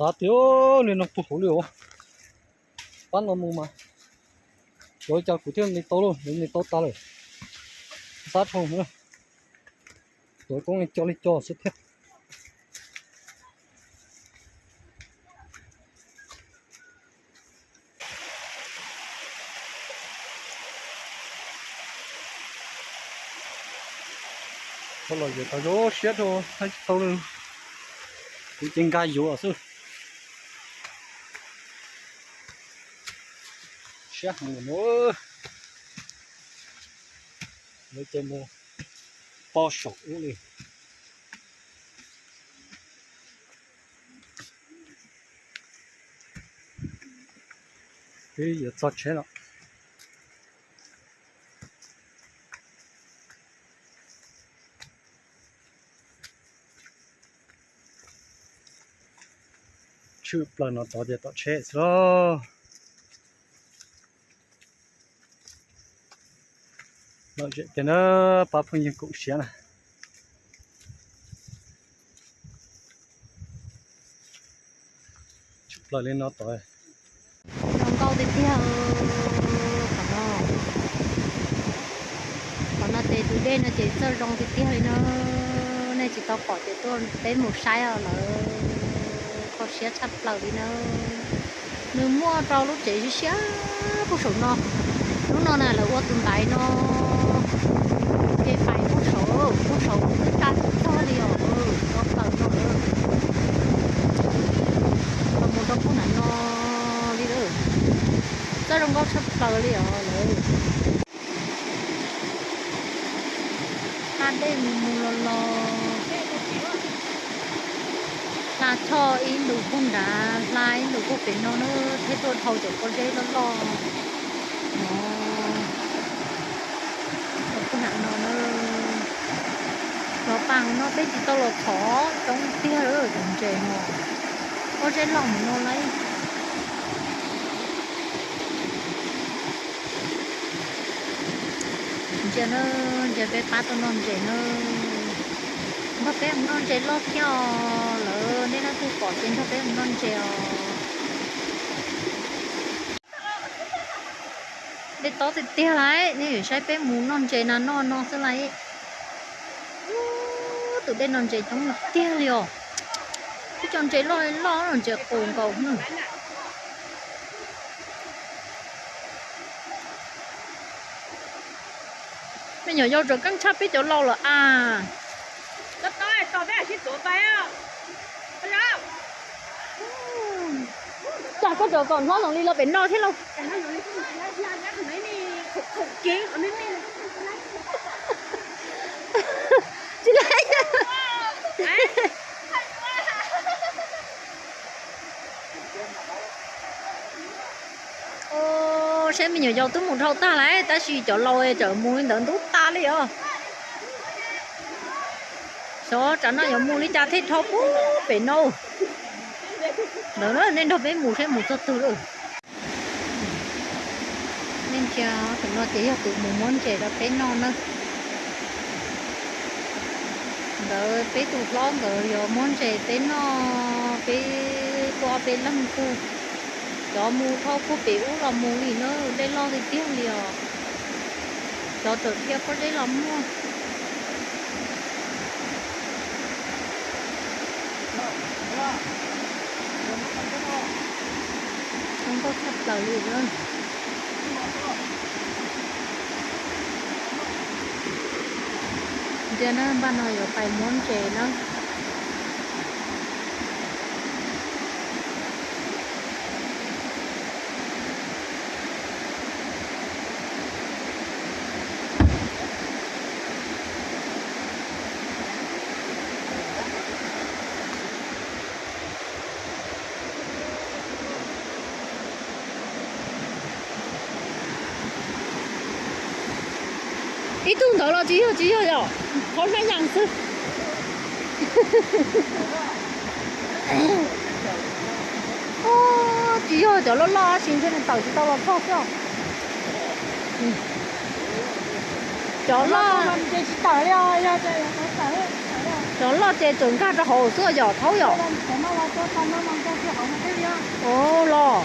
Xav tias nws no puag hauv li os. Pab no mus mas, xyov li cas kuv thiaj li tau lauj, nws tau tas lawm. Xav dhau, tuav koob li co li co xwb thiab. Txhob los yuav tau zoo siab rau, tsis tau li. Kuv ces nkag yuav xwb. Siab heev lawm. Lawv ces mus pog saum ub li. Twb yuav txog tsheb lawm. Tshwm plaws no tod ces tom tsheb xwb lauj. Lom zem tiag na, pab phooj ywg koom siab na. Tshwm plaws li no tod. Zoo nkauj tiag tiag. Qhov no, qhov no ces tus dej no ces txawj zoo tiag tiag li na. Nej tsis tau pom ces tuaj peb mus saib os lawm. Kho siab tshaj plaws li na. Nws muaj rau lub tsev siab siab puag saum no. Lub no na lawv ua tus ntaiv no, ces pais puag saum, puag saum twb tsa txog li os, tso plaws no. Los mus rau puag nram no li lawm. Txawj zoo nkauj tshaj plaws li os lawm. Hla dej mus mus los los, hla choj ib ntus puag nrad, hla ib ntus puag pem no na, thiaj tuaj dhau cov pob zeb loj loj no. Puag nram no na, los pas no peb tsis tau los thov coob tiag lawm, cov ntses no, pob zeb loj mus no lauj. Ntsia na, ntsia peb pab tuaj noj ntses na. Nrog peb mus noj ntses loj thiab os lawm, nej leej twg pom ces nrog peb mus noj ntses os. Dej tob tiag tiag lauj, nej saib peb mus noj ntses na, noj no xwb lauj. Tus dej no ntses coob tiag li os. Peb cov ntses loj loj, ntses qus nkaus. Me nyuam yaus tseem keej tshaj peb cov laus lawm as. Cas koj cov kom hlob zoo li los pem no thiab lauj? Tsis laj. Saib me nyuam yaus twb mus dhau tag lawm, tab sis cov laus tseem mus li ntawd ntub tas li os. Xyov tsam no yuav mus li cas thiaj dhau puag pem no. Ntawd nej nrog peb mus saib mus txog twg lawm. Nej ntsia, tus no ces yog tus mus muab ntses rau peb noj na. Nkawd peb tus hlob nkawd yuav muab ntses peb noj, peb tuaj ob peb leeg kawg. Cov mus dhau puag pem ub los mus li na, dej loj tiag tiag li os. Cov tawm dhia pob zeb los muaj. Zoo nkauj tshaj plaws li na. Ntsia na, npaj no yuav pais muab ntses na. Ib tug ntawd los tsis yog, tsis yog yom, qhov hnab yas xwb. Tsis yog cov loj loj tab sis ntshe nws tawm tsis tau los txog xwb. Cov loj, cov loj Ces tseem nkag rau hauv xwb yom, thaub yom. Ov los.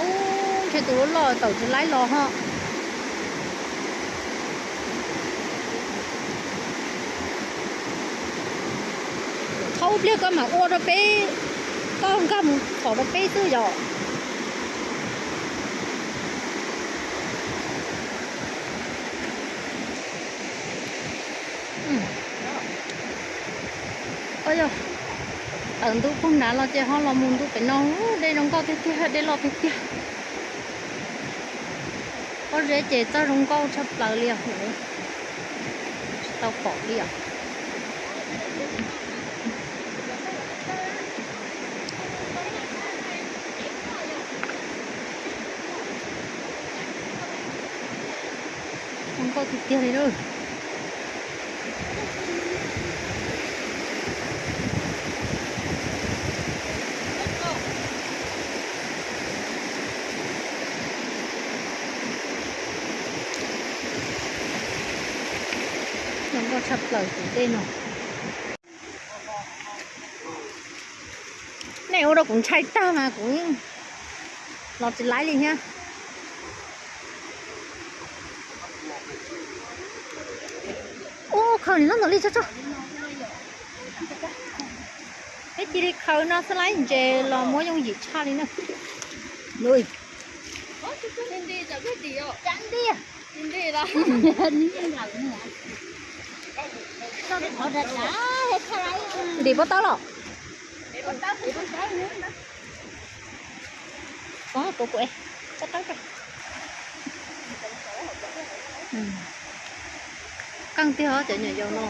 Ub, ntshe tus loj loj tawm tsis laib los ho. Thaub pliag koj mam ua rau peb, koj nkag mus txhom rau peb xwb yom. Tawm ntug puag nrad los ces ho los mus ntu pem no, dej zoo nkauj tiag tiag, dej loj tiag tiag. Pob zeb ces txawj zoo nkauj tshaj plaws li os. Tsis tau pom li os. Zoo nkauj tiag tiag li lauj. Zoo nkauj tshaj plaws tus dej no. Nej ua rau kuv ntshai tag mas kuv los tsis laib li thiab. Ub, khaws nws nyob ntawm li tso tso. Peb cia li khaws no xwb laib, ntses los muab yooj yim tshaj li na. Ntim pob tawb los. Qeej tiag cov nyuam yaus no.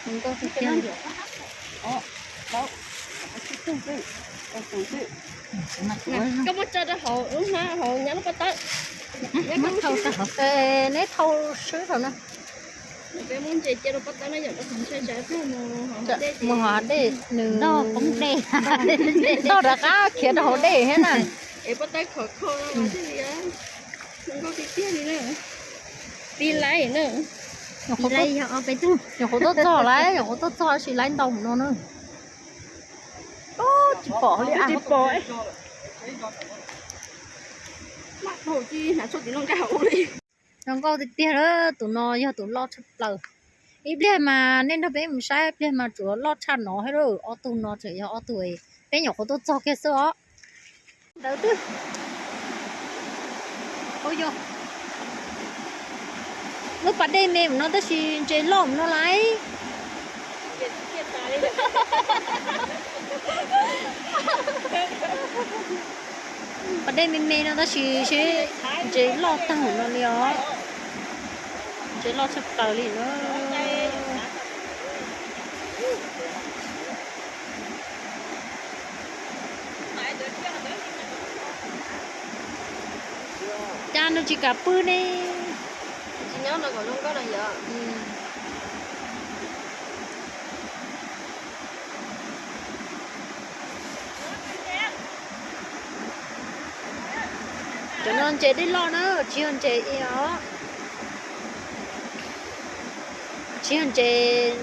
Zoo nkauj tiag tiag li. Koj muab tso rau hauv lub hnab hauv nyab lub pob tawb. Neb thau swb thaum no. Peb muab ntses cia rau pob tawb no yom, rau qhov ntshai tsam mus hov dej nws ntog poob dej, ntog rov qab khiav rau hauv dej thiab na. Es pob tawb khov kho no thiaj li zoo nkauj tiag tiag li na. Pib laib na. Nyuam qhuav tuaj txog lawm, nyuam qhuav tuaj txog tab sis laib ntau no na. Tsis pom li, tsis pom. Zoo nkauj tiag tiag, tus no yog tus loj tshaj plaws. Ib pliag mas nej nrog peb mus saib, ib pliag mas tsuas loj tshaj no thiab lauj. Ob tug no tseem yog ob tug peb nyuam qhuav tuaj txog kiag xwb os. Ntawd twb, ua yog lub pas dej me mus no tab sis ntses loj mus no lawm. Pas dej me me no tab sis seb ntses loj tag mus no li os. Ntses loj tshaj plaws li na. Cas nws tsis kam pw ne? Tsis nyob no kom zoo nkauj no yog. Cov no ntses dej loj na, tsis yog ntses os. Tsis yog ntses,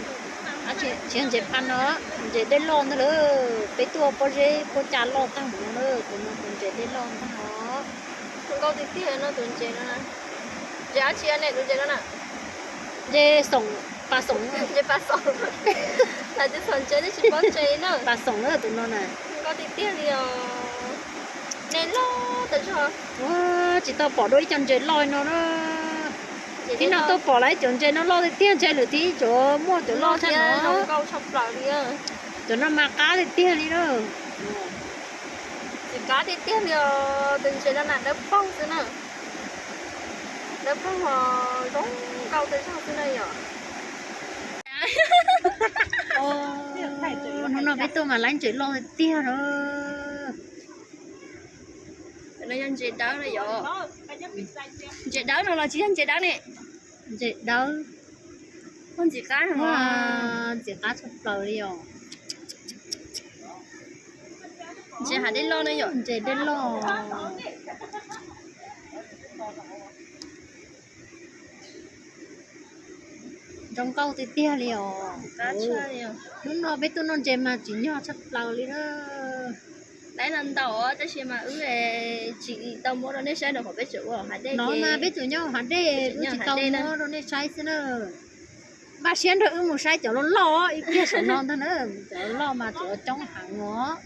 tsis yog ntses phaj no, ntses dej loj ntag lawm. Peb tuaj pob zeb puab caj loj tag mus no na, tus no tus ntses dej loj ntag os. Zoo nkauj tiag tiag no tus ntses no na. Ntses dab tsi ne tus ntses no na? Ntses xoom, pas xoom. Ntses pas xoom. Hais tias txog ntses nej tsis paub ntses na. Pas xoom na tus no na. Zoo nkauj tiag tiag li os. Ntses loj tas zog. Ua, tsis tau pom dua ib co ntses loj no na. Thib no tuaj pom lawm ib co ntses no loj tiag tiag, ntses lwm thib cov muaj cov loj tshaj no. Zoo nkauj tshaj plaws li. Cov no mas qab tiag tiag li na. Qab tiag tiag li os, tus ntses no na dawb paug xwb na. Dawb paug os, zoo nkauj tag zog xwb na yom. Hnub no peb tuaj mas laib ntses loj tiag tiag na. No yog ntses dawb na yom. Ntses dawb no los tsis yog ntses dawb ne. Ntses dawb. Muaj ntxim qab, muaj ntxim qab tshaj plaws li os. Ntses hav dej loj na yom. Ntses dej loj. Zoo nkauj tiag tiag li os. Hnub no peb tuaj noj ntses mas tsim nyog tshaj plaws li na. Laib no ntau tab sis mas wb tsis tau muab rau nej saib rau qhov peb tseem ua hav dej no mas peb tseem nyob hav dej, wb tsis tau muab rau nej saib xwb na. Npaj siab nrog wb mus saib cov loj loj ib pliag saum no ntag na. Cov loj mas tseem coob heev os.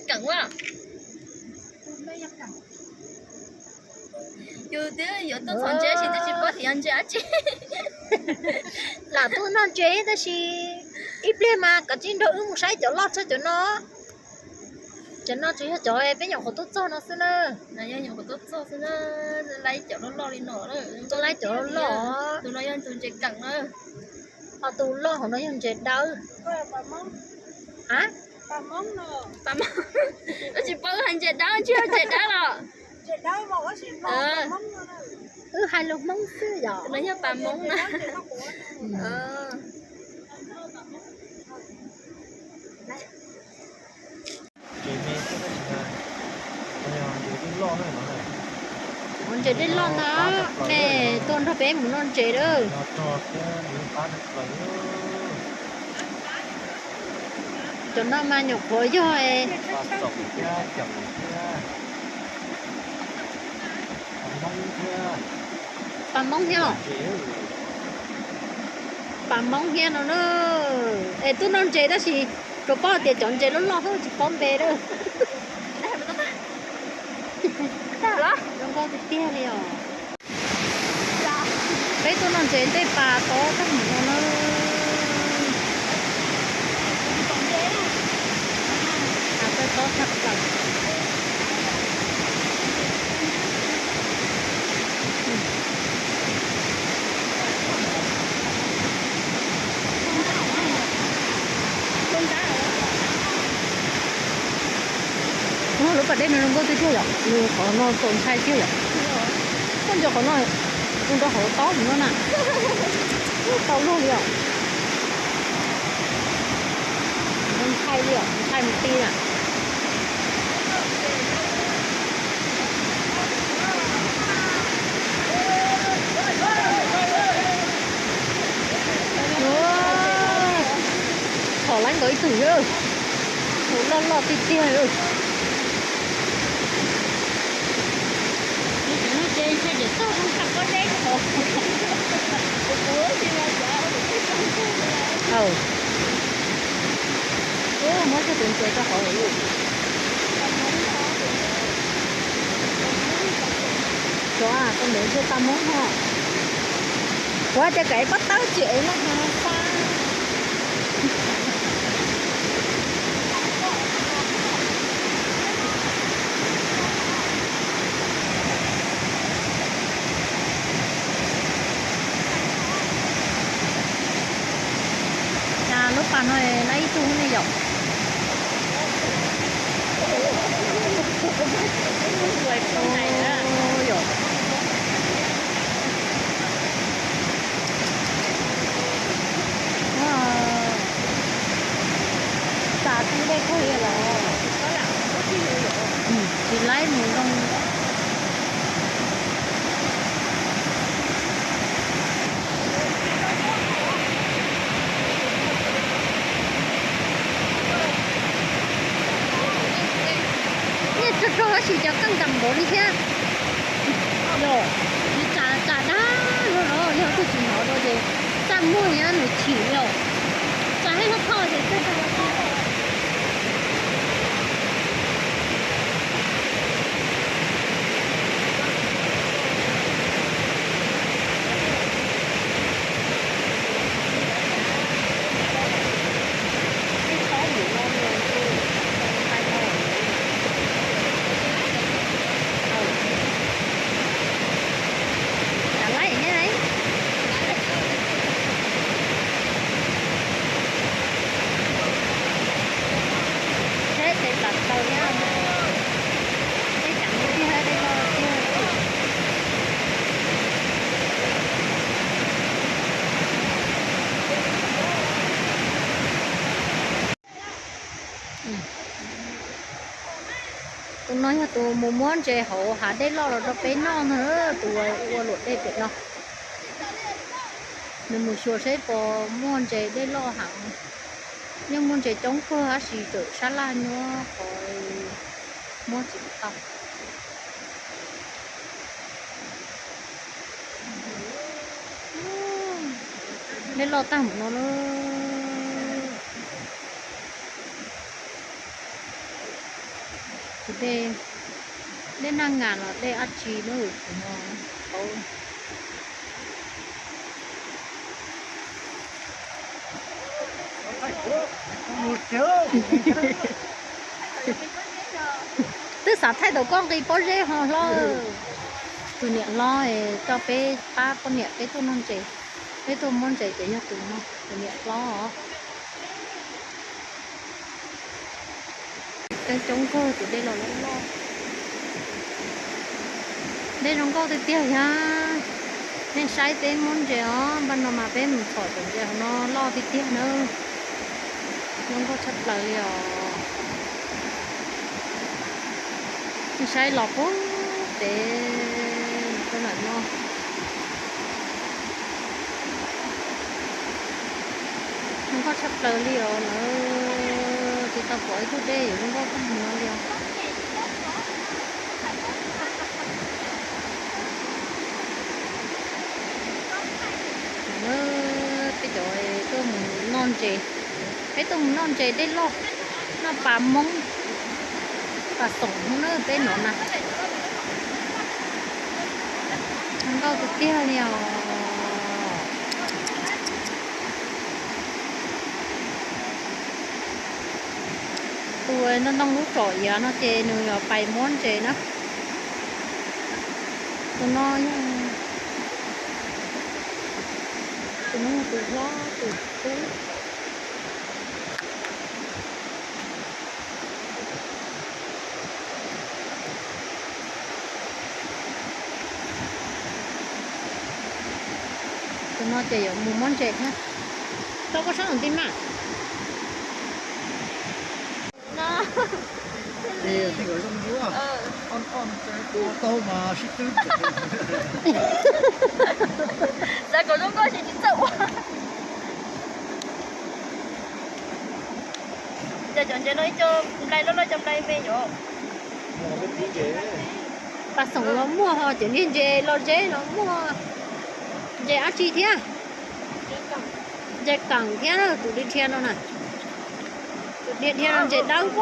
Keem ua. Yus twb yuav tuaj txhom ntses tab sis twb tsis paub tias yog ntses dab tsi. Lam tuaj noj ntses tab sis ib pliag mas kav tsij nrog wb mus saib cov loj tshaj cov no. Cov no tsuas yog cov peb nyuam qhuav tuaj txog no xwb na. Yog nyuam qhuav tuaj txog xwb na. Laib cov loj loj li no. Tuaj laib cov loj loj. Tus no yog tus ntses keem na. Ho tus loj hauv no yog ntses dawb. A, wb tsis paub hais ntses dawb tsis yog ntses dawb los. Wb hais lus Hmoob xwb yom. Tus no yog pas Hmoob na. Ntses dej loj ntag, nej tuaj nrog peb mus noj ntses lawm. Cov no mas nyuam qhuav yog pas Hmoob thiab, pas Hmoob thiab no na. Es tuaj noj ntses tab sis tsuas paub tias cov ntses loj loj xwb tsis paub npe lawm. Zoo nkauj tiag tiag li os. Peb tuaj noj ntses tej pas tob tag mus no na. Pas tob tshaj plaws. Lub pas dej no zoo nkauj tiag tiag yom, qhov no txaus ntshai tiag yom. Koj nco qhov no, mus rau hauv tob mus no na. Tau luag li os. Ntshai li os, ntshai mus ti na. Txhom laib nkawd ib tug, tus loj loj tiag tiag. Muab coj tus ntses rau hauv. Cov tus ntawd ntshe pas Hmoob no. Kuv hais tias kom pob tawb tsim ev no ha fa. Cas lub pas no laib ib tug ne yom. Yom. Tsa tib dej kawg li los. Tsis laib mus zoo. Niaj tsaug tsaug tab sis cov qeej kam npaum li thiab. Yog, tsa tsa dab luag los yog twg tsis hnov dua ces txaj muag thiab nws chim li os. Tsa heev loj kho ces txaj tag. No yog tus mus muab ntses hauv hav dej loj los rau peb noj no, tus ua luam dej pem no. Nws mus xyuas seb puas muaj ntses dej loj heev. Yeej muaj ntses coob kawg tab sis tseem sab laj nyuab qhov muab tsis tau. Dej loj tag mus no na. Dej, dej naj ngas los dej dab tsi na, tus no. Twb xav thaij tau koj nqi pob zeb ho hlob. Tus niam hlob coj peb pab poj niam peb tuaj noj ntses, peb tuaj muab ntses ces yog tus no, tus niam hlob os. Coob coob kawg, tus dej los loj loj. Dej zoo nkauj tiag tiag thiab. Nej saib peb muab ntses os, npaj no mas peb mus txhom cov ntses hauv no loj tiag tiag na. Zoo nkauj tshaj plaws li os. Nej saib los puag pem rau ntawm no. Zoo nkauj tshaj plaws li os lawm, tsis tau pom ib tug dej yuav zoo nkauj tag mus no li os. Peb cov tuaj mus noj ntses, peb tuaj mus noj ntses dej loj, noj pas moob, pas xoom na peb no na. Zoo nkauj tiag tiag li os. Tus ntoo ntoo lub tsom iav no ces nws yog pais muab ntses na. Tus no yog, tus no yog tus hlob tus tub. Tus no ces yuav mus muab ntses thiab. Tau koj sab ntawm ti mas. Xav kom zoo nkauj ces tsis txawj ua. Cas cov ntses no ib co nplai loj loj, ib co nplai me yom. Pas xoom los muaj, ho cov niag ntses los zeb los muaj. Ntses dab tsi thiab? Ntses kaam thiab, tus dhia dhia no na. Tus dhia dhia no ntses dawb.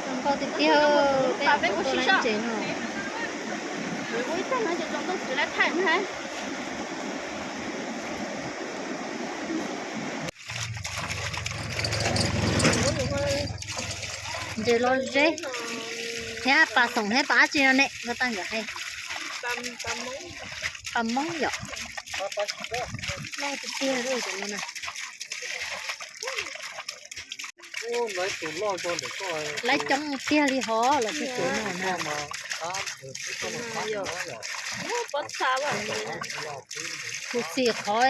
Zoo nkauj tiag tiag, peb tuaj laij ntses no. Ntses los zeb thiab pas xoom thiab pas dab tsi no ne, koj tau nkawd hais. Pas moob yom. Loj tiag tiag li cov no na. Lawv coob tiag li hov los txog tus no na. Kuv txiv qhov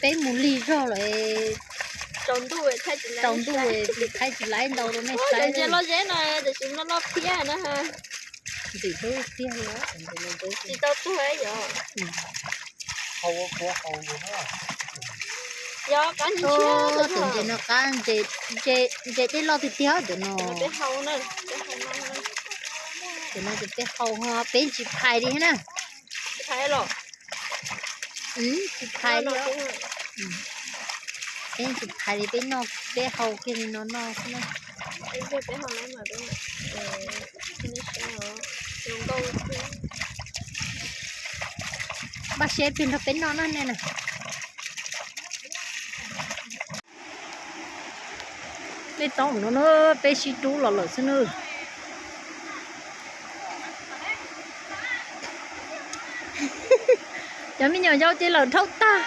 peb mus lig zog lawm, tsaus ntuj tsis thaij tsis laib ntau rau nej saib. Ntses loj zeb no tiam sis no loj phiab na. Ntxim hlub tiag li, tsis tau tuag yom. Yog qab ntses, tus ntses no qab, ntses dej loj tiag tiag cov no. Cov no ces peb hau ho peb tsis phais li thiab na. Tsis phais li, peb tsis phais li, peb noj, peb hau kiag li no noj xwb na. Npaj siab plig nrog peb noj na nej na. Dej toob no na, peb sib rub los lawm xwb na. Cov me nyuam yaus ces lawm dhau tag,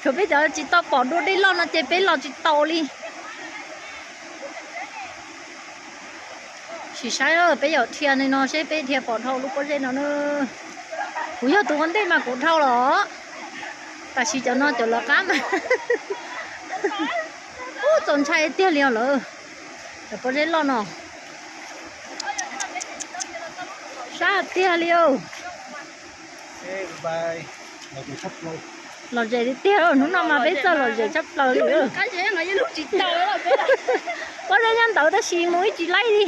tshuav peb cov tsis tau pom dua dej loj no ces peb los tsis taus li. Sim saib peb yuav dhia li no seb peb dhia pom dhau lub pob zeb no na. Kuv yog tus ua ntej mas kuv dhau los, tam sis cov no cov lawv qab mas. Ub, txaus ntshai tiag li os lawm. Cov pob zeb loj no sab tiag li os. Lom zem tiag tiag, hnub no mas peb txawj lom zem tshaj plaws li. Pob zeb nyob ntawd tab sis mus ib tsis laib li.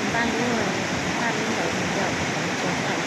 Npaj lub, npaj lub ntawd mus yom, tsuav tawm.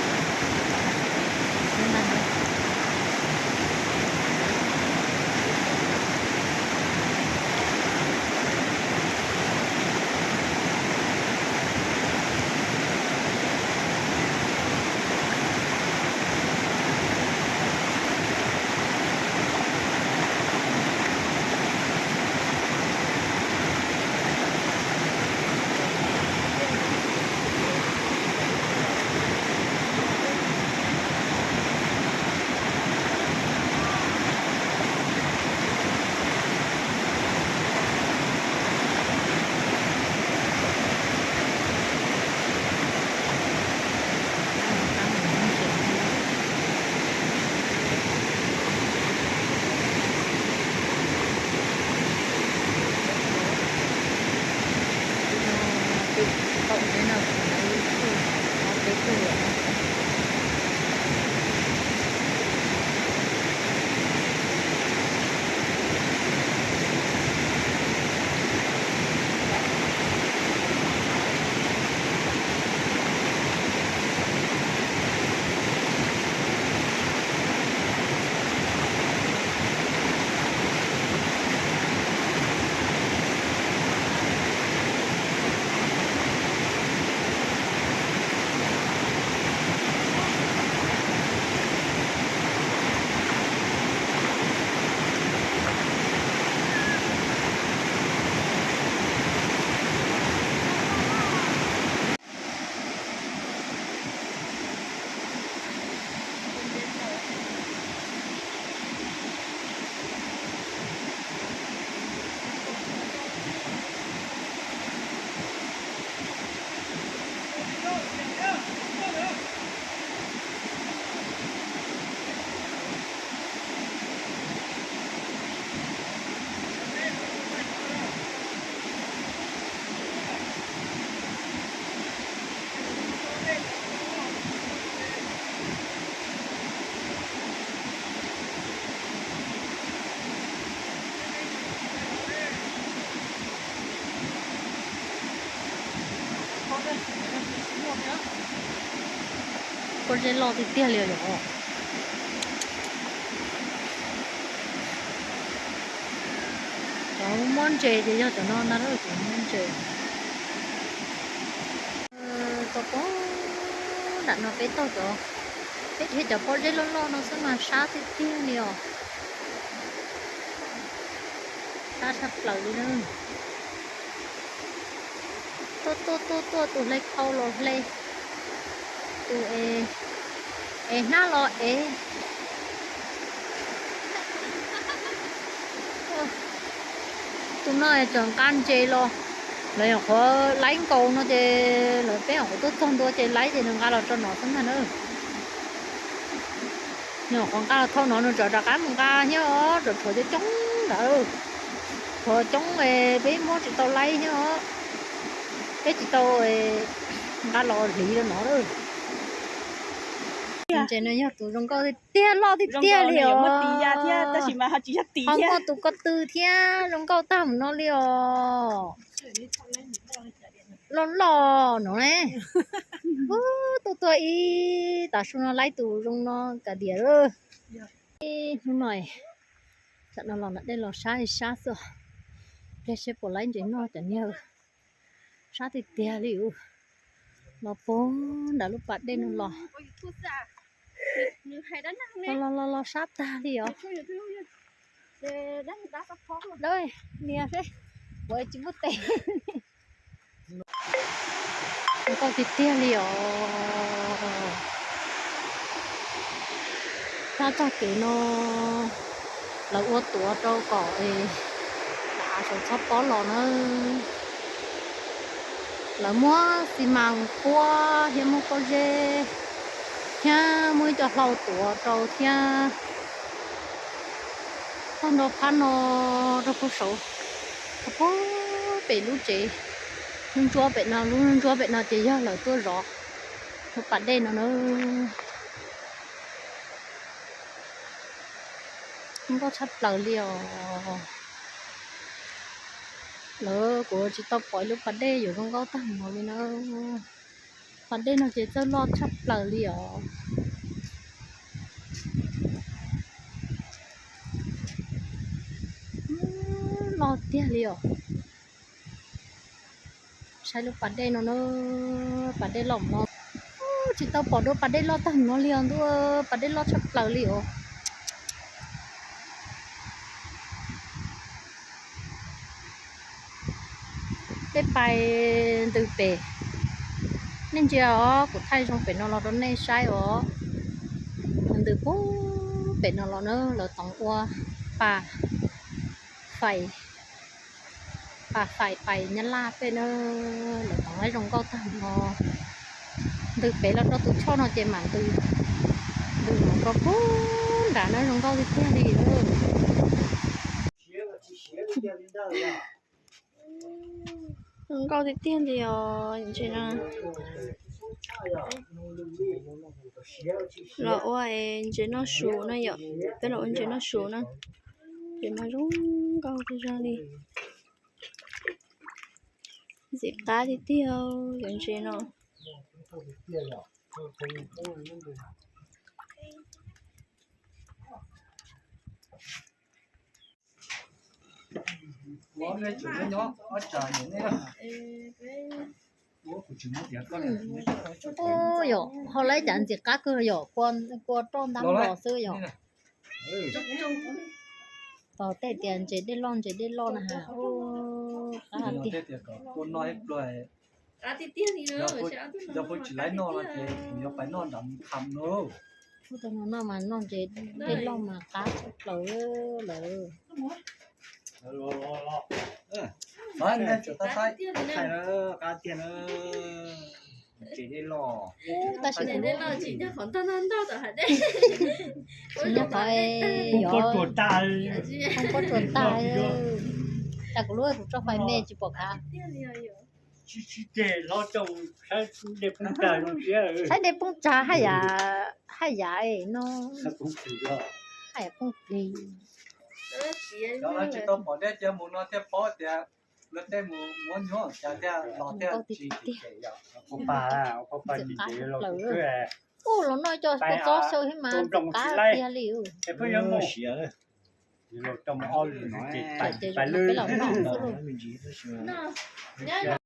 Pob zeb loj tiag tiag li os. Cov mob ntses ces yog cov no ntag, cov mob ntses. Tau poob nram no peb taug cov, peb dhia cov pob zeb loj loj no xwb mas sab tiag tiag li os. Sab tshaj plaws li na. Tuaj tuaj tuaj tuaj, tus hle phau los hle, tus es hnab los ev. Tus no tseem nqa ntses los, lawv nyuam qhuav laib nkaus no ces lawv, peb nyuam qhuav tuaj txog ntua ces laib ces nws nqa los tso no xwb ntag na. Nws nyuam qhuav nqa los txog no nws tseem rov qab mus nqa thiab os, tseem tshuav coob coob ntawd. Tshuav coob es peb muab tsis tau laib thiab os. Peb tsis tau nqa los hliv rau no lawm. Ntses no yog tus zoo nkauj tiag tiag, loj tiag tiag li os. Ho muaj tus ko tw thiab, zoo nkauj tag mus no li os. Loj loj no ne. Ub, tuaj tuaj ib tav su no laib tus zoo no kav diav lawm. Ib hnub no, tam no los nram dej los sab sab xwb. Pliag seb puas laib ntses noj cov niag. Sab tiag tiag li os. Los puag nram lub pas dej no los. Los los los sab tag li os. Nias seb, kuv tsis muaj tes. Zoo nkauj tiag tiag li os. Sab txoj kev no lawv ua tuav rau kom av saum txhob pob los na. Lawv muab xi mas quab thiab muab pob zeb thiab muab ib co hlau tuav rau thiab. Tag nrho phab no rau puag saud, rau puag pem lub tsev, lub ntsuab pem no, lub ntsuab pem no ces yog lawv tuaj zov lub pas dej no na. Zoo nkauj tshaj plaws li os. Lawv, kuv tsis tau pom ib lub pas dej yuav zoo nkauj tag npaum li na. Pas dej no ces txawj loj tshaj plaws li os. Loj tiag li os. Saib lub pas dej no na, pas dej loj no. Tsis tau pom dua pas dej loj tag no li os ntuj, pas dej loj tshaj plaws li os. Peb pais ntws pem, nej ntsia os, kuv thaij zoo pem no los rau nej saib os. Ntws puag pem no los na, lawv toov ua pas fais, pas fais pais Nyab Laj pem na, lawv toov zoo nkauj tag no. Ntws pem los rau tus choj no ces mam ntws, ntws mus rau puag nrad na, zoo nkauj tiag tiag li. Zoo nkauj tiag tiag li os, ntses no. Los ua ntses noj su na yom, peb los ua ntses noj su na. Ces mas zoo nkauj zog li. Ntxim qab tiag tiag cov ntses no. Yog ho lawv cas ntxim qab kawg yom, kua roj ntab los xwb yom. Tos tej tias ntses dej loj ntses dej loj na has. Qab tiag tiag. Yog peb tsis laib noj no ces kuv yuav pais noj nram kham no. Ub, tau no noj mas noj ntses dej loj mas qab tshaj plaws lawm. Qab tiag na. Ntses dej loj. Tab sis kuv lub, tsis nyob qhov, poob pob tsuas tag. Cas kuv lub kuv tso fais me tsis pom kav. Saib dej poob tsag haj yam, haj yam no, haj yam poob plig. Cov tsis tau pom dej cia mus no thiaj paub tias lawv tej mus muab nyuaj cas thiaj los thiaj tsis tsis ces yom. Ub, los noj cov kua txob xyaw thiab mas ntxim qab tiag li. Ces peb los noj xwb lauj.